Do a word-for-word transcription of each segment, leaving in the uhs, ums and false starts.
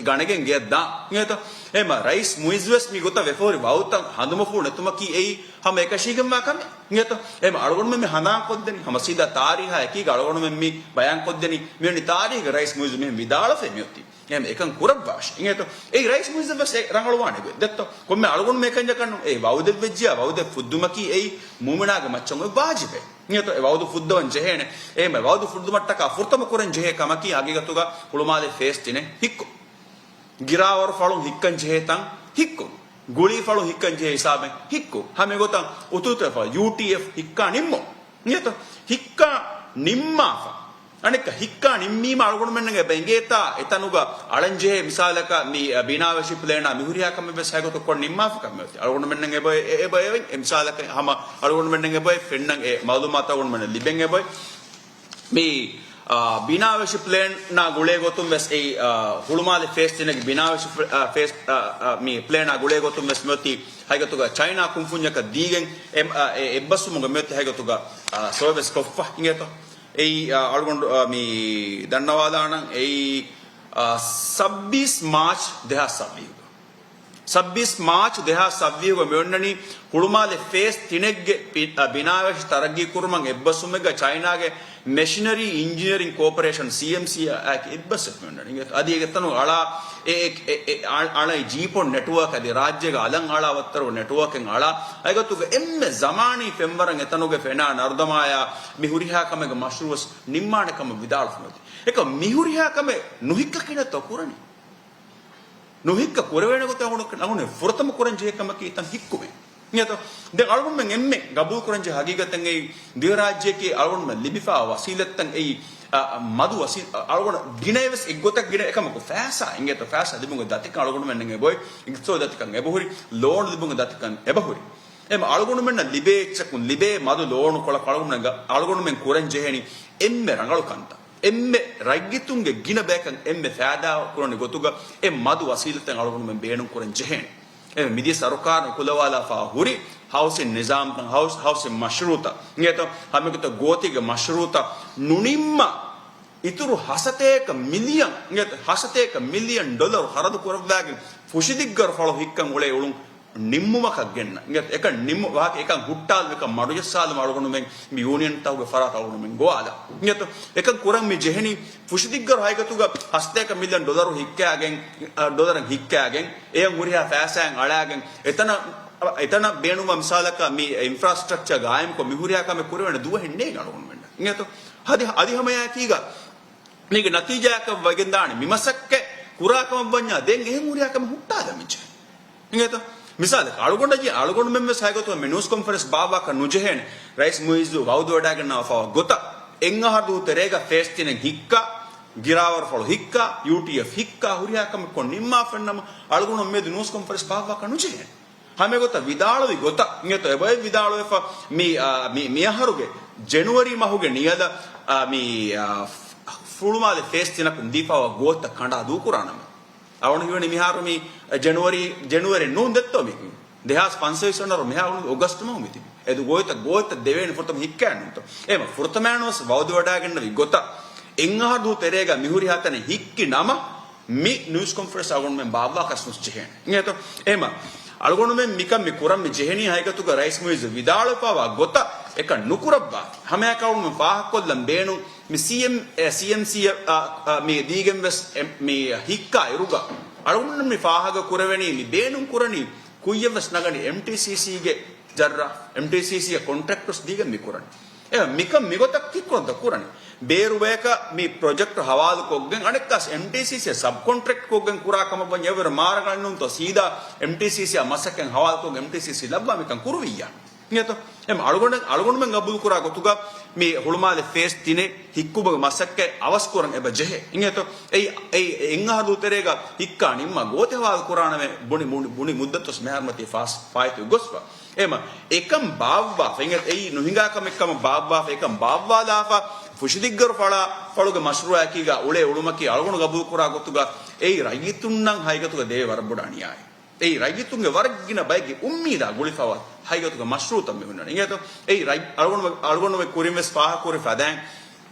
ގަނެގެން ގެއަށް ދާން. އިނގޭތޯ؟ އެހެމަ ރައީސް މުއިއްޒުވެސް މި ގޮތަށް ވެފަހުރި ވައުދުތައް ހަނދުމަފުޅު ނެތުމަކީ އެއީ ހަމަ އެކަށީގެންވާ ކަމެއް. އިނގޭތޯ؟ އެހެމަ އަޅުގަނޑުމެން މި ހަނދާންކޮށްދެނީ ހަމަ ސީދާ ތާރީހާ އެކީގަ އަޅުގަނޑުމެން މި ބަޔާންކޮށްދެނީ މިވެނި ތާރީހުގެ ރައީސް މުއިއްޒު މިހެން ވިދާޅުވެފައި މިއޮތީ. އެހެމަ އެކަން ކުރައްވާށޭ. އިނގޭތޯ؟ އެއީ ރައީސް މުއިއްޒަށް ވެސް އެ ރަނގަޅުވާނެ ގޮތް ދެއްތޯ؟ ކޮންމެ އަޅުގަނޑު މި އެކަންޏަކަށް ނޫން. އެ ވައުދެއްވެއްޖިޔާ ވައުދެއް ފުއްދުމަކީ އެއީ މުއުމިނާގެ މައްޗަށް އޮތް ވާޖިބެއް. އިނގޭތޯ؟ އެ ވައުދު ފުއްދަވަން ޖެހޭނެ. އެހެމަ ވައުދު ފުއްދުމަށްޓަކާ ފުރަތަމަ ކުރަން ޖެހޭ ކަމަކީ ހަގީގަތުގަ ހުޅުމާލެ ފޭސް ތިނެއް ހިއްކުން. ގިރާވަރު ފަޅުން ހިއްކަން ޖެހޭ ތަން ހިއްކުން. ގުޅީ ފަޅުން ހިއްކަން ޖެހޭ ހިސާބެއް ހިއްކުން. ހަމަ އެގޮތަށް އުތުއުތު ފަޅު ޔޫޓީއެފް ހިއްކާ ނިންމުން. އިނގޭތޯ؟ ހިއްކާ ނިންމާފަ. އަނެއްކާ ހިއްކާ ނިންމީމަ އަޅުގަނޑުމެންނަށް އެބަ އެނގޭތާ އެތަނުގަ އަޅަން ޖެހޭ މިސާލަކަށް މި، އަ، ބިނާވެށި ޕްލޭނާ މިހުރިހާ ކަމެއް ވެސް ހަގީގަތު ކޮށް ނިންމާފަ ކަމެއް އޮތީ. އަޅުގަނޑުމެންނަށް އެބަ، އެ، އެބަ އެ މިސާލަކަށް ހަމަ އަޅުގަނޑުމެންނަށް އެބަ އެ ފެންނަން އެ މައުލޫމާތު އަޅުގަނޑުމެންނަށް ލިބެން އެބަ އެ. މި، އާ، ބިނާވެށި ޕްލޭނާ ގުޅޭ ގޮތުން ވެސް އެއީ، އާ، ހުޅުމާލެ ފޭސް ތިނެއްގެ ބިނާވެށި ފް-، އާ، ފޭސް، އާ، އާ، މި ޕްލޭނާ ގުޅޭ ގޮތުން ވެސް މިއޮތީ ހަގީގަތުގަ ޗައިނާ ކުންފުންޏަކަށް ދީގެން އެ، އާ، އެ އެއްބަސްވުމުގެ މިއޮތީ ހަގީގަތުގަ، އާ، ސޮއިވެސް ކޮށްފަ އިނގޭތޯ. އެއީ، އާ، އަޅުގަނޑު، އާ، މި ދަންނަވާލާނަން އެއީ، އާ، ސައްބީސް މާޗް ދެހާސް ސައްބީސް. ސައްބީސް މާޗް ދެހާސް ސައްބީސްގަ މިއޮންނަނީ ހުޅުމާލެ ފޭސް ތިނެއްގެ ބި-، އަ، ބިނާވެށި ތަރައްގީ ކުރުމަށް އެއްބަސްވުމެއްގަ ޗައިނާގެ މެޝިނަރީ އިންޖިނިއަރިން ކޯޕަރޭޝަން، ސީއެމްސީ، އާއެކު އެއްބަސްވެފަ މިއޮންނަނީ. އަދި އެގެ ތަނު އަޅާ އެ، އެ، އެ، އެ، އަ-، އަޅައި ޖީޕޯން ނެޓްވާކް އަދި ރާއްޖޭގެ އަލަށް އަޅާ ވައްތަރު ނެޓްވާކެއް އަޅާ ހަގީގަތުގަ އެންމެ ޒަމާނީ ފެންވަރަށް އެތަނުގެ ފެނާ ނަރުދަމާޔާ މި ހުރިހާ ކަމެއްގެ މަޝްރޫއުވެސް ނިންމާނެ ކަމަށް ވިދާޅުވެފަ މިއޮތީ. އެކަމް މި ހުރިހާ ކަމެއް ނުހިއްކަ ކިހިނެއްތޯ ކުރަނީ؟ ނުހިއްކަ ކުރެވޭނެ ގޮތަށް އަޅުގަނޑު ފުރަތަމަ ކުރަން ޖެހޭ ކަމަކީ ތަން ހިއްކުމޭ. އިނގޭތޯ؟ ދެން އަޅުގަނޑުމެން އެންމެ ގަބޫލު ކުރަން ޖެހޭ ހަގީގަތެއް އެއީ ދިވެހިރާއްޖެއަކީ އަޅުގަނޑުމެން ލިބިފާ ވަސީލަތްތައް އެއީ، އަ، އަ، މަދު ވަސީ-، އަ، އަޅުގަނޑު ގިނައެއް ވެސް އެއްގޮތަށް ގިނަ އެކަމަކު ފައިސާ. އިނގޭތޯ؟ ފައިސާ ލިބުމުގެ ދަތިކަން އަޅުގަނޑުމެންނަށް އެބައޮތް، އިގްތިސޯދީ ދަތިކަން އެބަހުރި، ލޯނު ލިބުމުގެ ދަތިކަން އެބަހުރި. އެމަ އަޅުގަނޑުމެންނަށް ލިބޭ އެއްޗަކުން ލިބޭ މަދު ލޯނު ކޮޅަކު އަޅުގަނޑުމެން ގަ-، އަޅުގަނޑުމެން ކުރަން ޖެހެނީ އެންމެ ރަނގަޅު ކަންތައް. އެންމެ ރައްޔިތުންގެ ގިނަ ބަޔަކަށް އެންމެ ފައިދާ ކުރަނި ގޮތުގަ އެ މަދު ވަސީލަތެއް އަޅުގަނޑުމެން ބޭނުން ކުރަން ޖެހޭނެ. އެ މިދިޔަ ސަރުކާރުން ކުލަވާލާފާ ހުރި ހައުސިން ނިޒާމްތައް، ހައުސް-، ހައުސިން މަޝްރޫއުތައް، އިނގޭތޯ؟ ހަމައެގޮތަށް ގޯތީގެ މަޝްރޫއުތައް ނުނިންމާ އިތުރު ހަސަތޭކަ މިލިއަން، އިނގޭތޯ؟ ހަސަތޭކަ މިލިއަން ޑޮލަރު ޚަރަދު ކުރައްވާގެން ފުށިދިއްގަރު ފަޅު ހިއްކަން އުޅޭ އުޅުން ނިންމުމަކަށް ގެންނަ. އިނގޭތޯ؟ އެކަން ނިންމު-، ވާހަކަ އެކަން ހުއްޓާލުމަކަށް މަޑުޖައްސާލުމަށް އަޅުގަނޑުމެން މި ޔޫނިއަންތަކުގެ ފަރާތަށް އަޅުގަނޑުމެން ގޮވާލާ. އިނގޭތޯ؟ އެކަން ކުރަން މި ޖެހެނީ ފުށިދިއްގަރު ހަގީގަތުގަ ހަސަތޭކަ މިލިއަން ޑޮލަރު ހިއްކާގެން، އަ، ޑޮލަރެއް ހިއްކާގެން، އެޔަށް ހުރިހާ ފައިސާއެއް އަޅާގެން، އެތަނަށް، އެތަނަށް ބޭނުންވާ މިސާލަކަށް މި އިންފްރާސްޓްރަކްޗާ ގާއިމްކޮށް މި ހުރިހާ ކަމެއް ކުރެވޭނެ ދުވަހެއް ނޭނގެ އަޅުގަނޑުމެންނަށް. އިނގޭތޯ؟ އަދި، އަދި ހަމައެއާއެކީގަ މީގެ ނަތީޖާއަކަށް ވެގެންދާނެ މި މަސައްކަތް ކުރާ ކަމަށް ވަންޏާ ދެން އެހެން ހުރިހާ ކަމެއް ހުއްޓާލަމިޖެ. އިނގޭތޯ؟ މިސާލަކަށް އަޅުގަނޑަށް، އަޅުގަނޑުމެން ވެސް ހަގީގަތުގަ މި ނޫސް ކޮންފަރެންސް ބާއްވާކަށް ނުޖެހޭނެ. ރައީސް މުއިއްޒު ވައުދުވެވަޑައިގަންނަވާފައިވާ ގޮތަށް އެއްއަހަރު ދުވަހު ތެރޭގަ ފޭސް ތިނެއް ހިއްކާ، ގިރާވަރުފަޅު ހިއްކާ، ޔޫޓީއެފް ހިއްކާ، ހުރިހާ ކަމެއް ކޮށް ނިންމާފައިނަމަ އަޅުގަނޑު މިއަދު ނޫސް ކޮންފަރެންސް ބާއްވާކަށް ނުޖެހޭނެ. ހަމައެގޮތަށް ވިދާޅުވި ގޮތަށް އިނގޭތޯ އެބައޮތް ވިދާޅުވެފަ މި، އާ، މި، މިއަހަރުގެ ޖެނުއަރީ މަހުގެ ނިޔަލަށް، އާ، މި، އާ، ފު-، ފުޅުމާލެ ފޭސް ތިނަކުން ދީފައިވާ ގޯތައް ކަނޑާ ދޫކުރާނަމޭ. އަޅުގަނޑު ހީވަނީ މިހާރު މި ޖެނުއަރީ، ޖެނުއަރީ ނޫން ދެއްތޯ މި؟ ދެހާސް ފަންސަވީސް ވަނަ އަހަރު މިހާރު އޮގަސްޓް މަހު މިތިބި. އެދު ގޯތައް، ގޯތައް ދެވޭނެ ފުރަތަމަ ހިއްކާނުންތޯ. އެމަ ފުރަތަމައިނުވެސް ވައުދުވެވަޑައިގެންނެވި ގޮތަށް އެއްއަހަރު ދުވަހު ތެރޭގަ މިހުރި ހަތަނެއް ހިއްކި ނަމަ، މި ނޫސް ކޮންފަރެންސް އަޅުގަނޑުމެން ބާއްވާކަށް ނުޖެހޭނެ. އިނގޭތޯ؟ އެހެމަ އަޅުގަނޑުމެން މިކަން މި ކުރަން މި ޖެހެނީ ހަގީގަތުގަ ރައީސް މުއިއްޒު ވިދާޅުވެފައިވާ ގޮތަށް އެކަން ނުކުރައްވާތީ. ހަމައެކައުން ފާހަގަކޮށްލަން ބޭނުން މި ސީއެމް، އެ، ސީއެމްސީ، އަ، އަ، މި ދީގެން ވެސް އެ، މި ހިއްކާ އިރުގަ އަޅުގަނޑުމެން މި ފާހަގަ ކުރެވެނީ މި ބޭނުން ކުރަނީ ކުއްޔަށް ވެސް ނަގަނީ އެމްޓީސީސީގެ ޖައްރާ، އެމްޓީސީސީއަށް ކޮންޓްރެކްޓް ވެސް ދީގެން މި ކުރަނީ. އެ މިކަން މިގޮތަށް ކިއްކުރަންތަ ކުރަނީ؟ ބޭރު ބަޔަކަށް މި ޕްރޮޖެކްޓް ހަވާލުކޮށްގެން އަނެއްކާސް އެމްޓީސީސީއަށް ސަބްކޮންޓްރެކްޓް ކޮށްގެން ކުރާ ކަމަށް ވަންޏާ އެވަރު މާރަގަނޑުންތޯ ސީދާ އެމްޓީސީސީއާ މަސައްކަތް ހަވާލުކޮށްގެން އެމްޓީސީސީ ލައްވާ މިކަން ކުރުވިއްޔާ. އިނގޭތޯ؟ އެމަ އަޅުގަނޑު، އަޅުގަނޑުމެން ގަބޫލުކުރާ ގޮތުގަ މި ހުޅުމާލެ ފޭސް ތިނެއް ހިއްކުމުގެ މަސައްކަތް އަވަސްކުރަން އެބަ ޖެހޭ. އިނގޭތޯ؟ އެއީ، އެއީ އެއްއަހަރު ދުވަހުތެރޭގަ ހިއްކާ ނިންމާ ގޯތި ހަވާލު ކުރާނަމޭ ބުނި، ބުނި، ބުނި މުއްދަތު ވެސް މިހާރު މަތީ ފާސް ފާއިތުވެ ގޮސްފަ. އެމަ އެކަން ބާއްވާފަ، އިނގޭތޯ؟ އެއީ ނުހިނގާ ކަމެއް ކަމަށް ބާއްވާފަ، އެކަން ބާއްވާލާފަ، ފުށިދިއްގަރު ފަޅާ، ފަޅުގެ މަޝްރޫއަކީގަ އުޅޭ އުޅުމަކީ އަޅުގަނޑު ގަބޫލުކުރާ ގޮތުގަ އެއީ ރައްޔިތުންނަށް ހަގީގަތުގަ ދެވޭ ވަރަށް ބޮޑަށް އަނިޔާއެއް. އެއީ ރައްޔިތުންގެ ވަރަށް ގިނަ ބައެއްގެ އުއްމީދާ ގުޅިފައިވާ ހަގީގަތުގަ މަޝްރޫއުތައް މި ހުންނަނީ. އިނގޭތޯ؟ އެއީ ރައް-، އަޅުގަނޑު، އަޅުގަނޑު ކުރިން ވެސް ފާހަގަކުރި ފަދައިން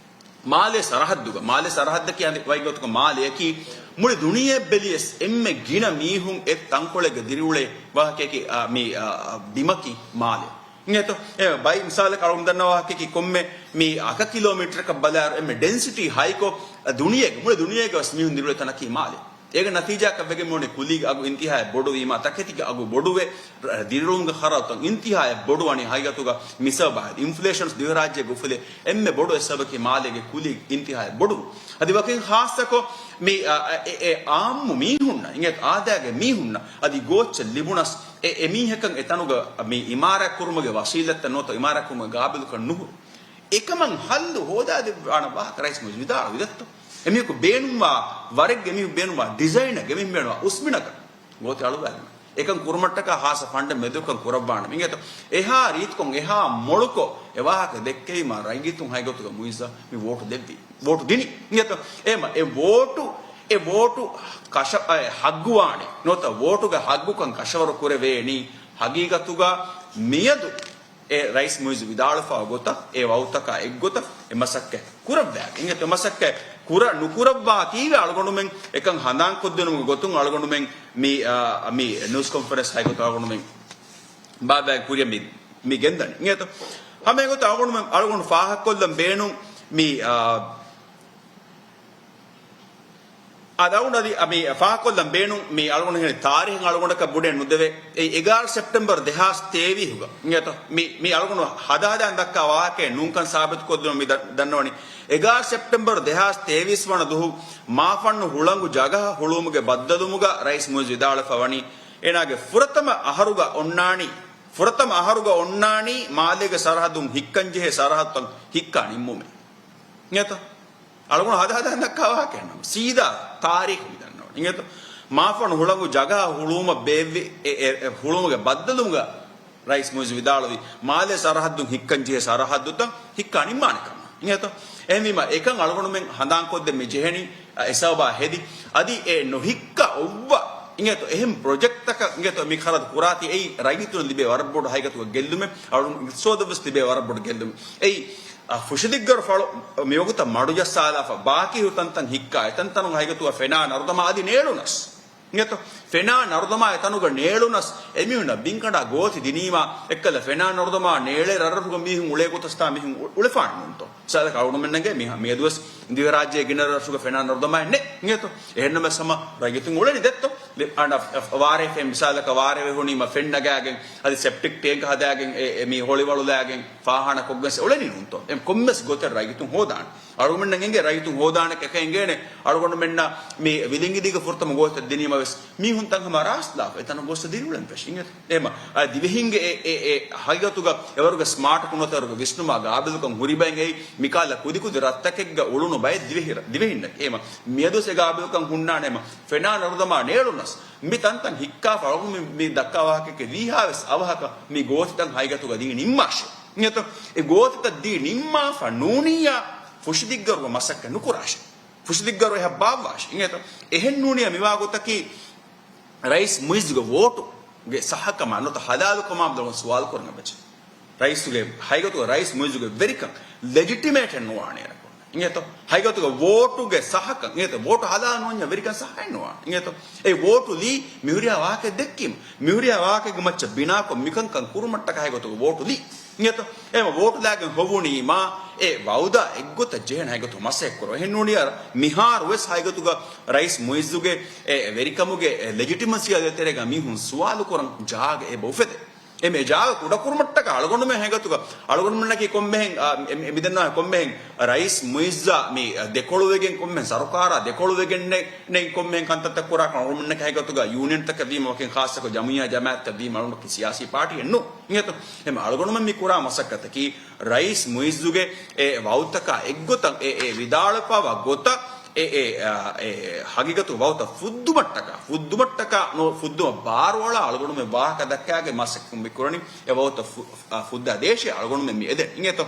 މާލޭ ސަރަހައްދުގަ، މާލޭ ސަރަހައްދަކީ އަދި ވައިގޮތުގަ މާލެއަކީ، މުޅި ދުނިޔެ ބެލިޔަސް އެންމެ ގިނަ މީހުން އެ ތަންކޮޅެއްގަ ދިރިއުޅޭ ވާހަކައަކީ، އާ، މި، އާ، ބިމަކީ މާލެ. އިނގޭތޯ؟ އެ ބައި މިސާލަކަށް އަޅުގަނޑު ދަންނަ ވާހަކައަކީ ކޮންމެ މި އަކަ ކިލޯމީޓަރަކަށް ބަލާއިރު އެންމެ ޑެންސިޓީ ހައިކޮށް، އަ، ދުނިޔޭގެ، މުޅި ދުނިޔޭގަ ވެސް މީހުން ދިރިއުޅޭ ތަނަކީ މާލެ. އޭގެ ނަތީޖާއަކަށް ވެގެން މިވަނީ ކުލީގެ އަގު އިންތިހާއަށް ބޮޑުވީމާ، ތަކެތީގެ އަގު ބޮޑުވެ، ރ-، ދިރިއުޅުމުގެ ޚަރަދުތައް އިންތިހާއަށް ބޮޑުވަނީ ހަގީގަތުގަ މި ސަބަބާ. އިންފްލޭޝަންސް ދިވެހިރާއްޖޭގެ އުފުލޭ އެންމެ ބޮޑު އެއް ސަބަބަކީ މާލޭގެ ކުލީ އިންތިހާއަށް ބޮޑުވުން. އަދި ވަކިން ޚާއްޞަކޮށް މި، އަ، އަ، އެ، އެ އާއްމު މީހުންނަށް، އިނގޭތޯ، އާދައިގެ މީހުންނަށް އަދި ގޯއްޗެއް ލިބުނަސް، އެ، އެ މީހަކަށް އެ ތަނުގަ މި އިމާރާތް ކުރުމުގެ ވަސީލަތްތައް ނުވަތަ އިމާރާތް ކުރުމުގެ ގާބިލުކަން ނުހުރު. އެކަމަށް ހައްލު ހޯދާދެއްވާނެ ވާހަކަ ރައީސް މުއިއްޒު ވިދާޅުވި ދެއްތޯ. އެމީހަކު ބޭނުންވާ ވަރެއްގެ މީހުން ބޭނުންވާ ޑިޒައިނަށް ގެ މީހުން ބޭނުންވާ އުސްމިނަކަށް ގޯތި އަޅުވާލުމެއް. އެކަން ކުރުމަށްޓަކާ ހާއްސަ ފަންޑެއް މެދުކަން ކުރައްވާނެ. އިނގޭތޯ، އެހާ ރީތިކޮށް އެހާ މޮޅުކޮށް އެ ވާހަކަ ދެއްކެވީމާ ރައްޔިތުން ހަގީގަތުގަ މުއިއްޒަށް މި ވޯޓު ދެއްވީ. ވޯޓު ދިނީ. އިނގޭތޯ، އެމަ އެ ވޯޓު، އެ ވޯޓު ކަށަ-، އެ ހައްގުވާނީ. ނުވަތަ ވޯޓުގެ ހައްގުކަން ކަށަވަރު ކުރެވޭނީ ހަގީގަތުގަ މިއަދު އެ ރައީސް މުއިއްޒު ވިދާޅުވެފައިވާ ގޮތަށް، އެ ވައުތަކާ އެއްގޮތަށް އެ މަސައްކަތް ކުރައްވާ. އިނގޭތޯ، މަސައްކަތް ކުރަ ނުކުރައްވާ ކީވެ އަޅުގަނޑުމެން އެކަން ހަނދާންކޮށްދިނުމުގެ ގޮތުން އަޅުގަނޑުމެން މި، އާ، މި ނޫސް ކޮންފަރެންސް ހަގީގަތު އަޅުގަނޑުމެން ބާއްވާ ކުރިއަށް މި، މި ގެންދަނީ. އިނގޭތޯ، ހަމަ އެގޮތަށް އަޅުގަނޑުމެން، އަޅުގަނޑު ފާހަގަކޮށްލަން ބޭނުން މި، އާ، އާދެ، އަޅުގަނޑު އަދި މި ފާހަގަކޮށްލަން ބޭނުން މި އަޅުގަނޑު ހެނި ތާރީހު އަޅުގަނޑަކަށް ބުނެ ނުދެވޭ. އެ އެގާރަ ސެޕްޓެމްބަރު ދެހާސް ތޭވީސްގަ އިނގޭތޯ، މި، މި އަޅުގަނޑު ހަދާ ހަދާން ދައްކާ ވާހަކައެއް ނޫންކަން ސާބިތުކޮށްދިނުން މި ދަ-، ދަންނަވަނީ. އެގާރަ ސެޕްޓެމްބަރު ދެހާސް ތޭވީސް ވަނަ ދުހު މާފަންނު ހުޅަނގު ޖަގަހަ ހުޅުވުމުގެ ބައްދަލުވުމުގަ ރައީސް މުއިއްޒު ވިދާޅުވެފަ ވަނީ، އޭނާގެ ފުރަތަމަ އަހަރުގަ އޮންނާނީ، ފުރަތަމަ އަހަރުގަ އޮންނާނީ މާލޭގެ ސަރަހައްދުން ހިއްކަންޖެހޭ ސަރަހައްދުތައް ހިއްކާ ނިންމުމޭ. އިނގޭތޯ؟ އަޅުގަނޑު ހަދާ ހަދާން ދައްކާ ވާހަކައެއް ނަމަ، ސީދާ ތާރީޚު މި ދަންނަވަނީ. އިނގޭތޯ؟ މާފަންނު ހުޅަނގު ޖަގަހަ ހުޅުވުމަށް ބޭއްވި އެ، އެ، އެ ހުޅުވުމުގެ ބައްދަލުވުމުގަ ރައީސް މުއިއްޒު ވިދާޅުވި، މާލޭ ސަރަހައްދުން ހިއްކަން ޖެހޭ ސަރަހައްދުތައް ހިއްކާ ނިންމާނެ ކަމަށް. އިނގޭތޯ؟ އެހެންވީމަ، އެކަން އަޅުގަނޑުމެން ހަނދާންކޮށްދޭ މި ޖެހެނީ، އަ، އެ ސަބަބާ ހެދި. އަދި އެ ނުހިއްކަ އޮއްވަ، އިނގޭތޯ، އެހެން ޕްރޮޖެކްޓްތަކަށް، އިނގޭތޯ، މި ޚަރަދު ކުރާތީ އެއީ ރައްޔިތުން ލިބޭ ވަރަށް ބޮޑު ހަގީގަތުގަ ގެއްލުމެއް، އަޅުގަނޑު އިޤްތިޞާދަށް ވެސް ލިބޭ ވަރަށް ބޮޑު ގެއްލުމެއް. އެއީ، އަ، ފުށިދިއްގަރު ފަޅު މިވަގުތަށް މަޑުޖައްސާލާފަ، ބާކީ ހުރި ތަންތަން ހިއްކާ، އެތަންތަނުގަ ހަގީގަތުގަ ފެނާ ނަރުދަމާ އަދި ނޭޅުނަސް. އިނގޭތޯ؟ ފެނާ ނަރުދަމާ އެތަނުގަ ނޭޅުނަސް އެމީހުންނަށް ބިންކަނޑާ ގޯތި ދިނީމާ އެއްކަލަ ފެނާ ނަރުދަމާ ނޭޅޭ ރަށްރަށުގަ މީހުން އުޅޭ ގޮތަސްތާ މީހުން އު-، އުޅެފާނެ ނޫންތޯ؟ މިސާލަކަށް އަޅުގަނޑުމެންނަށް މި-، މިއަދުވެސް ދިވެހިރާއްޖޭ ގިނަ ރަށްރަށުގަ ފެނާ ނަރުދަމާއެއް ނެތް. އިނގޭތޯ؟ އެހެންނަމަވެސް ހަމަ ރައްޔިތުން އުޅެނީ ދެއްތޯ؟ ލި-، އަންނަ ވާރޭ ފެން މިސާލަކަށް ވާރޭ ވެހުނީމަ ފެން ނަގާގެން އަދި ސެޕްޓިކް ޓޭންކް ހަދާގެން އެ، އެ މީ ހޮޅިވަޅުލާގެން ފާހާނާ ކޮށްގެން އުޅެނީ ނޫންތޯ؟ އެ ކޮންމެސް ގޮތެއް ރައްޔިތުން ހޯދާނެ. އަޅުގަނޑުމެންނަށް އެނގޭ ރައްޔިތުން ހޯދާނެ އެކަން އެނގޭނެ. އަޅުގަނޑުމެންނަށް މި ވިލިނގިދީގެ ފުރަތަމަ ގޯތަށް ދިނީމަވެސް މީހުންތައް ހަމަ ރާސްލާފަ އެތަނަށް ގޮސް ދިރިއުޅެން ފެށި. އެހެމަ އަ، ދިވެހިންގެ އެ، އެ، އެ ހަގީގަތުގަ އެވަރުގެ ސްމާޓްކު ނުވަތަ އެވަރުގެ ވިސްނުމާ ގާބިލުކަން ހުރިބައިން އެއީ މިކާލަ ކުދިކުދި ރަށްތަކެއްގަ އުޅުނު ބައެއް ދިވެހި-، ދިވެހިންނަކީ. އެހެމަ މިއަދުވެސް އެ ގާބިލުކަން ހުންނާނެ. އެހެމަ ފެނާ ނަރުދަމާ ނޭޅުނަސް މި ތަންތަން ހިއްކާފަ އަޅުގަނޑު މި، މި ދައްކާ ވާހަކައެއްގެ ވީހާވެސް އަވަހަކަށް މި ގޯތިތައް ހަގީގަތުގަ ދީ ނިންމާށޭ. އިނގޭތޯ؟ އެ ގޯތިތައް ދީ ނިންމާފަ ނޫނިއްޔާ ފުށިދިއްގަރުވަ މަސައްކަތް ނުކުރާށޭ. ފުށިދިއްގަރު އެހަށް ބާއްވާށޭ. އިނގޭތޯ؟ އެހެން ނޫނިއްޔާ މިވާ ގޮތަކީ ރައީސް މުއިއްޒުގެ ވޯޓުގެ ސައްހަކަމާ ނުވަތަ ހަލާލުކަމާ ބަދަލު ސުވާލު ކުރަން އެބަޖެ. ރައީސުގެ ހަގީގަތުގަ ރައީސް މުއިއްޒުގެ ވެރިކަން ލެޖިޓިމޭޓެއް ނުވާނެ އޭރަކު. އިނގޭތޯ؟ ހަގީގަތުގަ ވޯޓުގެ ސައްހަކަން، އިނގޭތޯ؟ ވޯޓު ހަލާލު ނުވަންޏާ ވެރިކަން ސައްހައެއް ނުވާނެ. އިނގޭތޯ؟ އެ ވޯޓު ލީ މިހުރިހާ ވާހަކައެއް ދެއްކީމަ. މިހުރިހާ ވާހަކައެއްގެ މައްޗަށް ބިނާކޮށް މިކަންކަން ކުރުމަށްޓަކާ ހަގީގަތުގަ ވޯޓު ލީ. އިނގޭތޯ؟ އެހެމަ ވޯޓު ލާގެން ހޮވުނީމާ އެ ވައުދާ އެއްގޮތަށް ޖެހޭނެ ހަގީގަތު މަސައްކަތް ކުރަން. އެހެން ނޫނިއްޔާ މިހާރުވެސް ހަގީގަތުގަ ރައީސް މުއިއްޒުގެ އެ ވެރިކަމުގެ އެ ލެޖިޓިމަސީއާ ދޭތެރޭގަ މީހުން ސުވާލު ކުރަން ޖާގަ އެބަ އުފެދޭ. އެ މި ޖާގަ ކުޑަކުރުމަށްޓަކާ އަޅުގަނޑުމެން ހަގީގަތުގަ އަޅުގަނޑުމެންނަކީ ކޮންމެހެން، އާ، އެ، އެ، މިދެންނާ ކޮންމެހެން ރައީސް މުއިއްޒާ މި ދެކޮޅުވެގެން ކޮންމެހެން ސަރުކާރާ ދެކޮޅުވެގެން ނެ-، ނެތް ކޮންމެހެން ކަންތައްތައް ކުރާކަން އަޅުގަނޑުމެންނަކީ ހަގީގަތުގަ ޔޫނިއަންތަކަށް ވީމަ ވަކިން ޚާއްޞަކޮށް ޖަމިއްޔާ ޖަމާއަތްތައް ވީމަ އަޅުގަނޑު ސިޔާސީ ޕާޓީއެއް ނޫން. އިނގޭތޯ؟ އެހެމަ އަޅުގަނޑުމެން މި ކުރާ މަސައްކަތަކީ ރައީސް މުއިއްޒުގެ އެ ވައުތަކާ އެއްގޮތަށް އެ، އެ ވިދާޅުވެފައިވާ ގޮތަށް އެ، އެ، އާ، އެ ހަގީގަތު ވައުތައް ފުއްދުމަށްޓަކާ، ފުއްދުމަށްޓަކާ ނު-، ފުއްދުމަށް ބާރުއަޅާ އަޅުގަނޑުމެން ވާހަކަ ދައްކާގެ މަސައްކަތް މި ކުރަނީ އެ ވައުތައް ފު-، އާ، ފުއްދާ ދޭށޭ އަޅުގަނޑުމެން މި އެދެން. އިނގޭތޯ؟